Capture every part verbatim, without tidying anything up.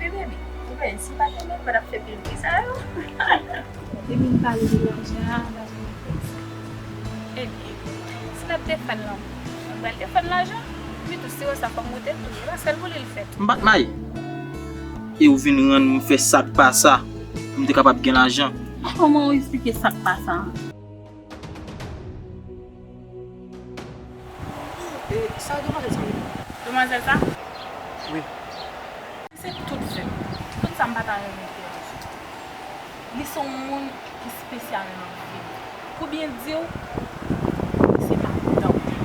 Baby, ou konnen, si m pa te menm, m pa t ap fè pil bri sa yo. Depi n pale de lajan, lajan nan tèt. Ebyen, si n ap defann lanmou, mwen pral defann lajan. Wi, tou, si w wè sa, fò m wote l tou. E pa sèl pou li l fèt. M pa t may. E ou vin rann m fè sa k pa sa pou m te kapab gen lajan. Kòman w eksplike sa k pa sa an? E sa demwazèl sa ye? Demwazèl sa? Wi. Se tout vi m. Tout sa m pa ta renmen deranje. Li se yon moun ki espesyal nan vi m. Pou byen di w, li se madanm mwen.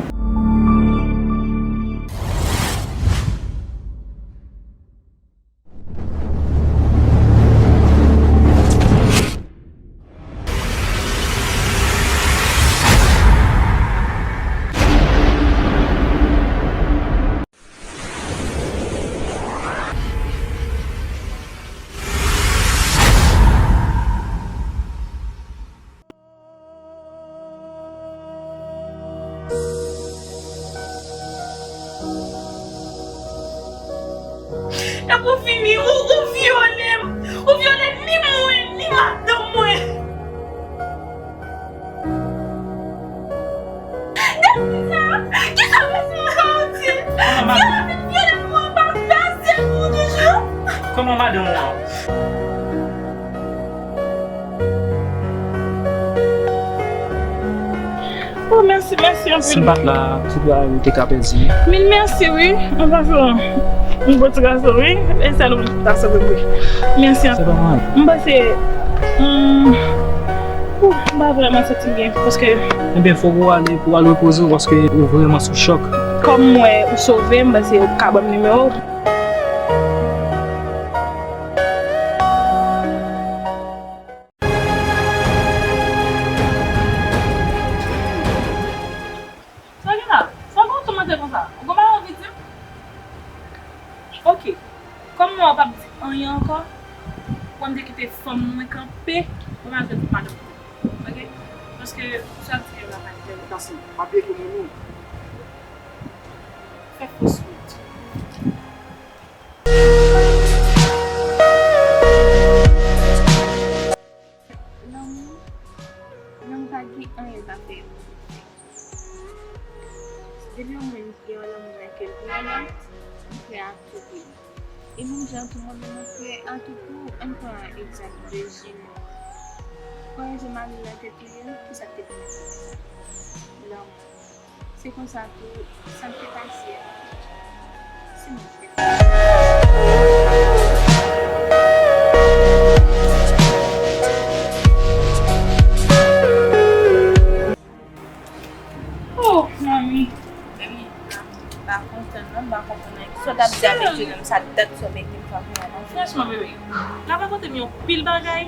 Epi w vini, ou, ou vyole m. Ou vyole ni mwen, ni madanm mwen. Gade sa! Kisa w panse m ka di? Kòman madanm? Vyole m, vyole m, mwen pa pase pou toujou. Kòman madanm ou an? Oh, mèsi, mèsi anpil. Si m pa t la, Sibra, ou te ka pèdi. Mil mèsi, wi. Ou pa fè yon bon ti gason, wi. E sèl ou ta sove m, wi. Mèsi anpil. Se pa mwen. M panse, hmm, ou, m pa vrèman santi m byen, paske. Ebyen, fòk ou ale pou w al repoze w, paske ou vrèman sou chòk. Kòm m wè ou sove m, m panse ou ka ban m nimewo w. Sa gen la? Sa w gen yon ton mantè konsa? Ou gen bagay w anvi di m? Oke. Kòm mwen w p ap di anyen ankò, pou m te kite fanm mwen kanpe pou m al jwenn madanm mwen. Oke? Paske sa w ap di yo la pa klè. Tasi, pa bliye ke mwen menm, fè fòs wout. Lanmou, lanmou pa gen anyen l pa fè. Depi yon moun gen yon lanmou nan kè l pou yon lòt, li prè a tou pou li. E menm jan tou, mwen menm mwen prè a tou pou ou. Ann pran egzanp de Jini. Kòrèje mari l nan te touye l, kisa k te pèmèt li fè sa? Lanmou. Se konsa tou, sa k te pase a, se mwen k fè l. Oh, manmi. Baby, m pa kontan non, m pa konprann anyen. Sa w t ap di avèk Jini, sa dat sa w mete m frape a nan. Franchman, bebe, l ap rakonte m yon pil bagay.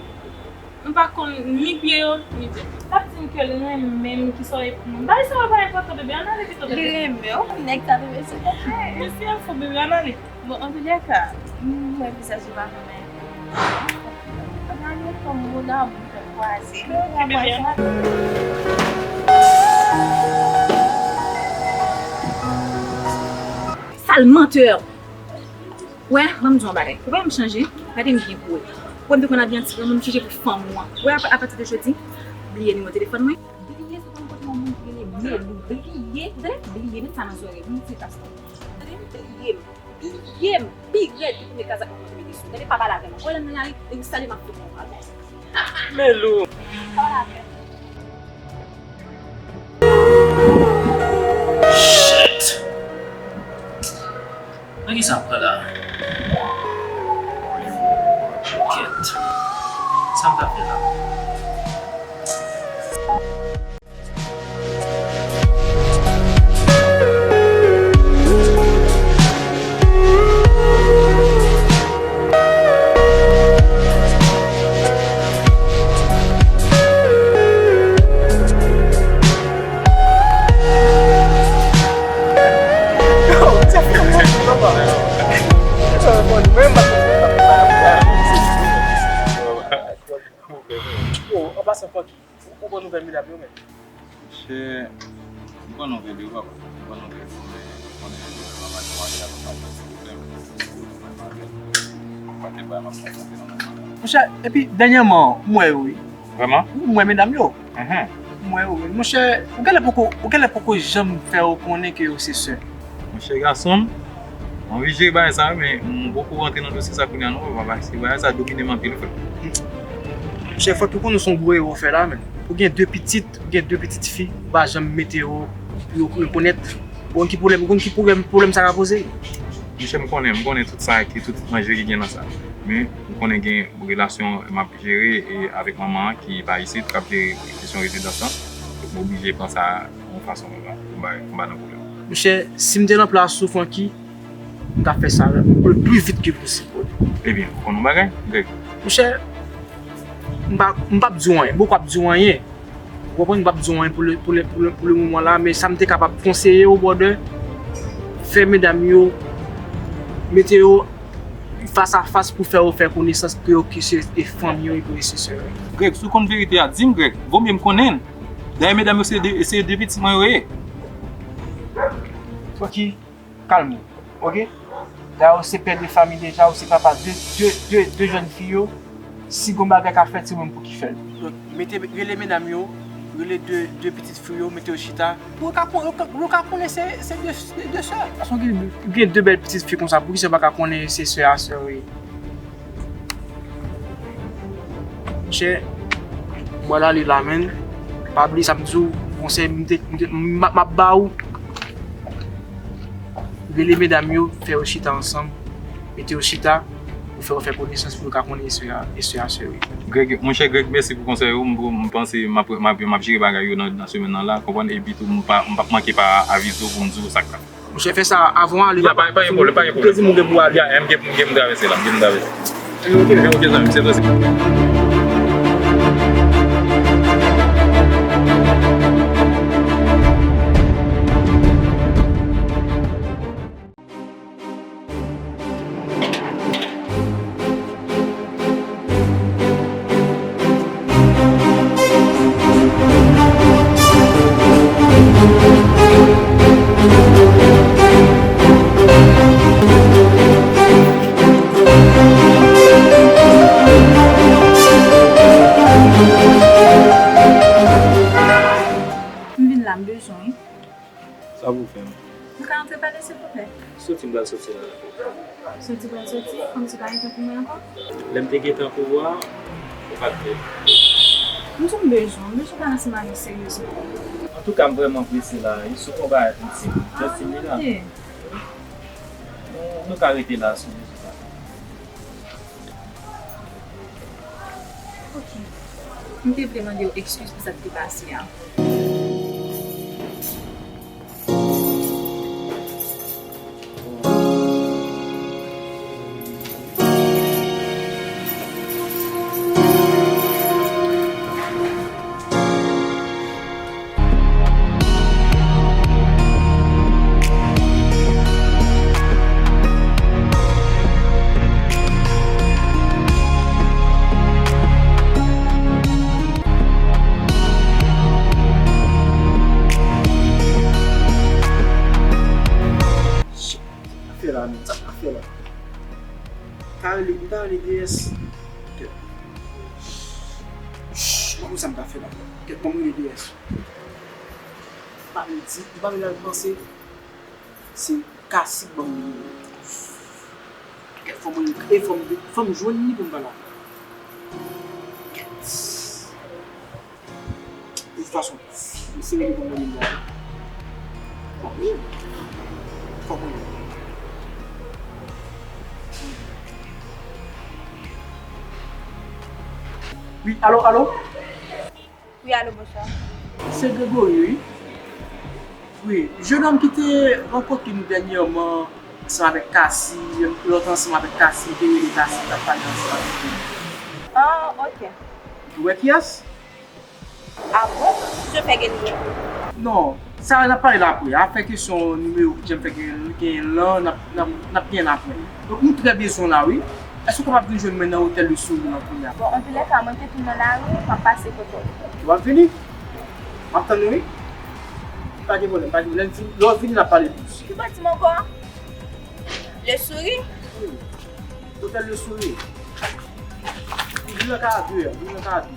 M pa konn ni pye yo, ni tèt. L ap di m ke l renmen m, ki sa w ye pou mwen. Bagay sa yo pa enpòtan, bebe, ann ale pito, bebe. Li renmen w, nèg sa, bebe, silvouplè. Mesye a fou, bebe, ann ale. Bon, antoulèka, m wè vizaj li pa vrèman enpòtan. Ann ale, fanm, m ou la, m fè kwaze. Ok, bebe, ann ale. Sal mantè! Wè, ban m di w yon bagay. Ou pa wè m chanje? Gade m byen pou wè. Ou wè m te konn abiye an ti granmoun, m chanje pou fanm ou an. Ou wè, apa-, apati de jodi, bliye nimewo telefòn mwen. Bliye se pa nenpòt yon moun ki rele Melou. Bliye, tande, bliye, met sa nan zòrèy. Bliye, bliye m. Bliye m. Pi rèd ki premye kazak mwen te mete sou. Tande, pa pale avè m. Ou wè lè m nan lari, e ou salye m ap fè yon pale. Melou. Pa pale avè m. Shit! Nan ki sa m pran la? Kèt. Sa m ta fè la? Yo, an pasan, Funky, ou, ou bon nouvèl medam yo, men? Monchè, m bon nouvèl yo, papa. M bon nouvèl yo, men ou konnen, papa, nou pa gen pwoblèm. Ou konprann, papa? Monchè, epi dènyèman, m wè yo wi. Vrèman? M wè medam yo. Mhm. M wè yo wi. Monchè, ou genlè poko, ou genlè poko janm fè yo konnen ke yo se sè. Monchè gason m, m anvi jere bagay sa wi, men m poko rantre nan dosye sa kounye a non, papa, paske bagay sa domine m anpil, frè. Monchè, fòk yo konnen se yon gwo erè w fè la, men. Ou gen de pitit, ou gen de pitit fi, ou pa janm mete yo pou yo rekonèt. Ou konn ki pwoblèm, ou konn ki pwoblèm, pwoblèm sa ka poze? Monchè, m konnen, m konnen tout sa ki, tout danje ki gen nan sa. Men, m konnen gen relasyon m ap jere e avèk manman an ki pa isit, k ap jere kesyon rezidans lan. Donk, m oblije pran sa yon fason pou m pa, pou m pa, pou m pa nan pwoblèm. Monchè, si m te nan plas ou, Francky, m t ap fè sa le pli vit ke posib. Ebyen, ou konn yon bagay, Greg? Monchè, m pa, m p ap di w anyen, m poko ap di w anyen. Ou konprann, m p ap di w anyen pou le, pou le, pou le, pou le moman la, men sa m te kapab konseye w, brother, fè medam yo, mete yo fas a fas pou fè yo fè konesans pou yo ki se e fanmi yo e pou yo se sè yo. Greg, si w konn verite a, di m, Greg. Vo mye m konnen l. Dayè, medam yo se de, se de pitit mwen yo ye. Francky, kalme w, oke? Dayè, ou se pè de fanmi deja, ou se papa de, de, de, de jèn fi yo. Si gon bagay ka fèt, se mwen pou ki fè l. Donk, mete, rele medam yo, rele de, de pitit fi yo, mete yo chita. Pou yo ka kon-, yo ka, yo ka konnen se, se de, de, de sè. Paske gen, gen de bèl pitit fi konsa, poukisa yo pa ka konnen se sè a sè yo ye? Monchè, m pral ale la, menn. Pa bliye sa m di w, konsèy m te, m te, m ap, m ap ba w. Rele medam yo, fè yo chita ansanm, mete yo chita, pou fè yo fè konesans, pou yo ka konnen istwa, istwa sè yo. Greg, monchè Greg, mèsi pou konsèy ou. M, m panse m ap, m ap, m ap jere bagay yo nan, nan semèn nan la, konprann, epi tou m pa, m p ap manke pa avize w pou m di w sa k ap Monchè, fè sa avan w ale. Ya, pa, pa gen pwoblèm, pa gen pwoblèm. Ou te di m ou gen pou ale. Ya, m gen, m gen pou travèse la, m gen pou travèse. Ebyen, oke, ebyen, oke, zanmi m, se vre, se vre. M vin la, m bezwen w wi. Sa pou w fè m? Nou ka antre pale, silvouplè? Soti, m pral soti la. Soti, pral soti? Kòmsi w pa gen tan pou mwen ankò? Lè m te gen tan pou ou a, ou pa t vle. M di w m bezwen w, m bezwen w pale ansanm avè m seryezman. Antouka, m vrèman prese la wi, si w konn bagay pou di m, just di m li la. Nou, nou ka rete la si w bezwen sa. Ok. M te vle mande w ekskiz pou sa k te pase a. Sa k ap fè la menm? Sa k ap fè la? Ta rele, m ta rele D S. Kèt. Shh, m pa konn sa m ta fè la. Kèt, ban m rele D S. M pa vle di, m pa vle al panse. Se Kasi k ban m nimewo. Kèt, fò mwen, e fò m, fò m jwenn li pou m pale avè l. Kèt. De tout fason, m sere li pou mwen li mò. Fòk mwen, fòk mwen. Wi, alo, alo? Wi, alo, bonswa. Se Gregory, wi. Wi, jennonm ki te rankontre nou dènyèman ansanm avèk Kasi, menm lòt ansanm avèk Kasi, te rele Kasi, t ap pale ansanm avèk li. Ah, ok. Ou wè kiyès? Ah bon? Jan fè gen li ye? Non, sa n ap pale la apre. Afè kesyon nimewo ki jan fè gen, gen lan, n ap, n ap, n ap gen l apre. Donk, nou trè bezwen w la, wi. Èske w kapab vin jwenn mwen nan otèl Le Sourire lan kounye a? Bon, antoulèka, mwen te tounen nan lari, m ap pase kote w. W ap vini? M ap tann ou, wi. Pa gen pwoblèm, pa gen pwoblèm. Lè w vini, lè w vini, n ap pale plis. Ki bò di m ankò? Le Sourire? Wi. Otèl de Souri. Vin nan Karakou, vin nan Karakou.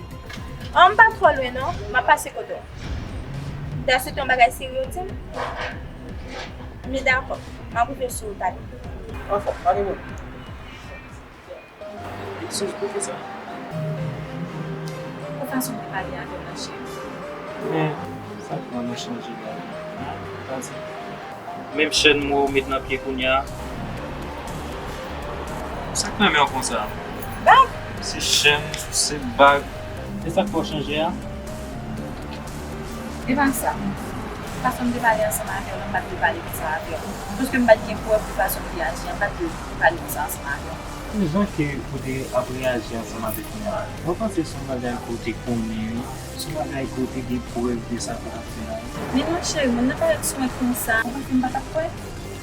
Oh, m pa twò lwen non, m ap pase kote w. M ta swete yon bagay serye w di m. Men dakò, m ap rive sou ou talè. Anfòm, pa gen pwoblèm. Sou poukisa? Pou fason w te pale avè m nan, cheri. Men, sa k fè w chanje la? Menm chèn mwen ou met nan pye kounye a. Sa k renmen w konsa? Bag! Se chèn, se bag. Se sa k fè w chanje a? E pa sa. Fason m te pale ansanm avè w lan, m pa t dwe pale konsa avè w. Paske m pa t gen prèv de fason m te aji an, m pa t dwe pale konsa ansanm avè w. Jan ke ou te ap reyaji ansanm avèk mwen an, mwen panse se yon bagay ke w te konnen wi, se yon bagay ke w te gen prèv de sa ke w t ap fè a wi. Men non cheri, moun nan parèt sou mwen konsa, ou panse m pa t ap kwè?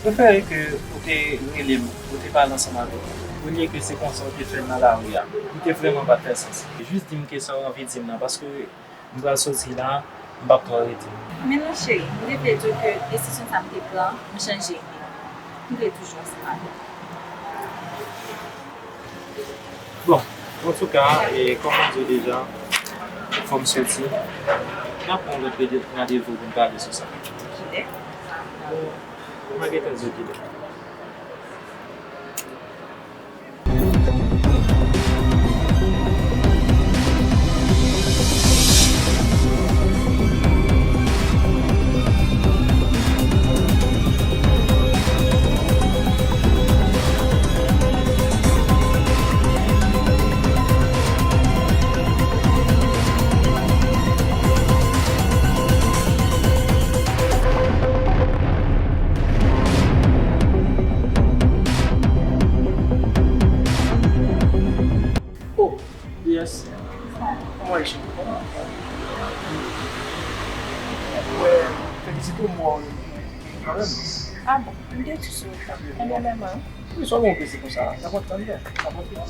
Prefere ke ou te rele m, ou te pale ansanm avè m, olye ke se konsa ou te fè l nan lari a. Li te vrèman pa t fè sans. Jis di m ke sa w anvi di m nan, paske m pral soti la, m p ap twò rete. Men non cheri, m te vle di w ke desizyon sa m te pran, m chanje ide. M vle toujou ansanm avè w. Bon, antouka, e, kòm m di w deja, fò m soti. N ap pran yon lòt randevou pou n pale sou sa. Kilè? Bon, m a gentan di w kilè. Oh, yes. Kòman w ye, cheri? Kòman w ye? Mwen felisite w, mwen, mwen, kanmenm. Ah bon, m te di sou. Enben, men mwen. Wi, sa w gen yon plezi konsa? N ap antre anndan. N ap antre.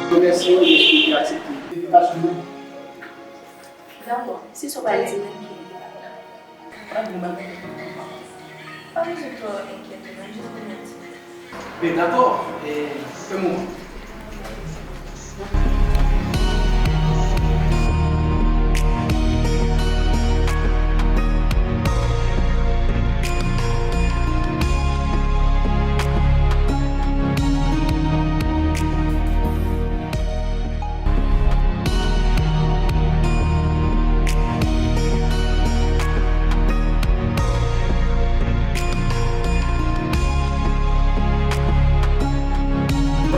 Remèsye w dèske w te aksepte envitasyon mwen. Dakò, si sa w pral di nan ki. Pa gen bagay. Pa bezwen twò enkyete, non, jis vin di. Ben, dakò, e, fè m wè.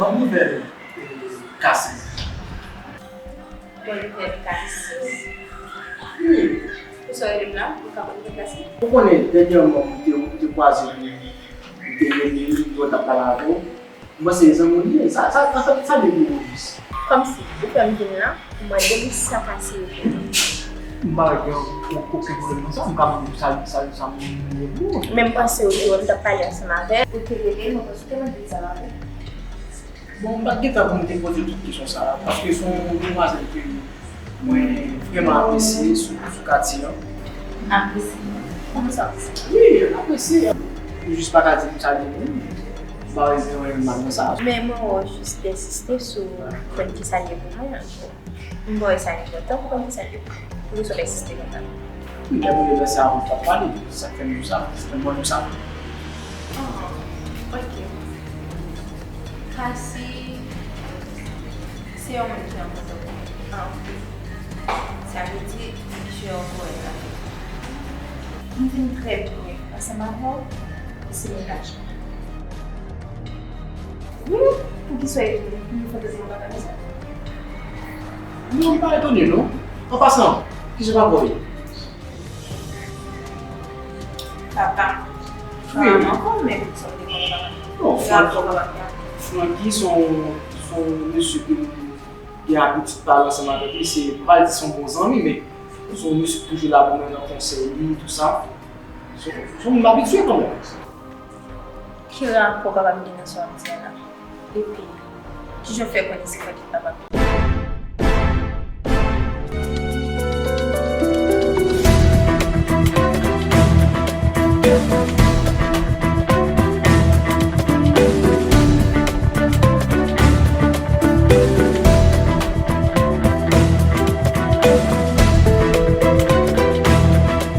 Ban m nouvèl, e, Kasi. Bon nouvèl Kasi. Wi. Poukisa w rele m la? Ou ka konn Kasi? Ou konnen, dènyèman, m te, m te kwaze li, m te rele li, m te wè l t ap pale avè w. M panse se zanmi w li ye. Sa, sa, sa, sa, sa depi w jis. Kòmsi, ou fè m vin la, pou mande li sa Kasi ye pou ou. M pa gen o-, okenn pwoblèm nan sa, m ka mande l sa, sa, sa m ye pou ou. Men m panse ou te wè m t ap pale ansanm avè l, ou te rele l, mwen panse ou te mande l sa avè l. Bon, m pa t gen tan pou m te poze tout kesyon sa a, paske se yon demwazèl ke mwen vrèman apresye sou, sou katye an. Apresye? Kòman sa apresye? Wi, apresye. Ou jis pa ka di m sa de moun. M pa wè gen anyen mal nan sa. Men mwen wè w jis ensiste sou konn ki sa l ye pou mwen an. M pa wè sa enpòtan pou konn ki sa l ye pou mwen. Poukisa w ensiste konsa? Wi, lè moun yo fè sa, ou t ap pale. Sa k fè m di w sa, sa k fè m di w sa. Ah, ok. Kasi se yon moun ki enpòtan pou mwen anpil. Sa vle di, li jwe yon gwo wòl nan vi m. M vin trè byen ansanm avè w, se mennaj mwen. Wi, poukisa w etone? Pou yon fantazi yon bagay konsa? Non, m pa etone non. An pasan, kijan papa w ye? Papa m. Wi. Papa m ankò, men poukisa w te konnen papa m? Non, Frank-, Francky se yon, se yon mesye ke m gen abitid pale ansanm avèk li, se, m pa di se yon bon zanmi, men se yon mesye ki toujou la pou mwen nan konsèy li, tou sa. Se se yon moun m abitye kanmenm. Ki rapò w kapab gen nan sa w ap di a la? Epi, kijan w fè konnen se Frederick papa?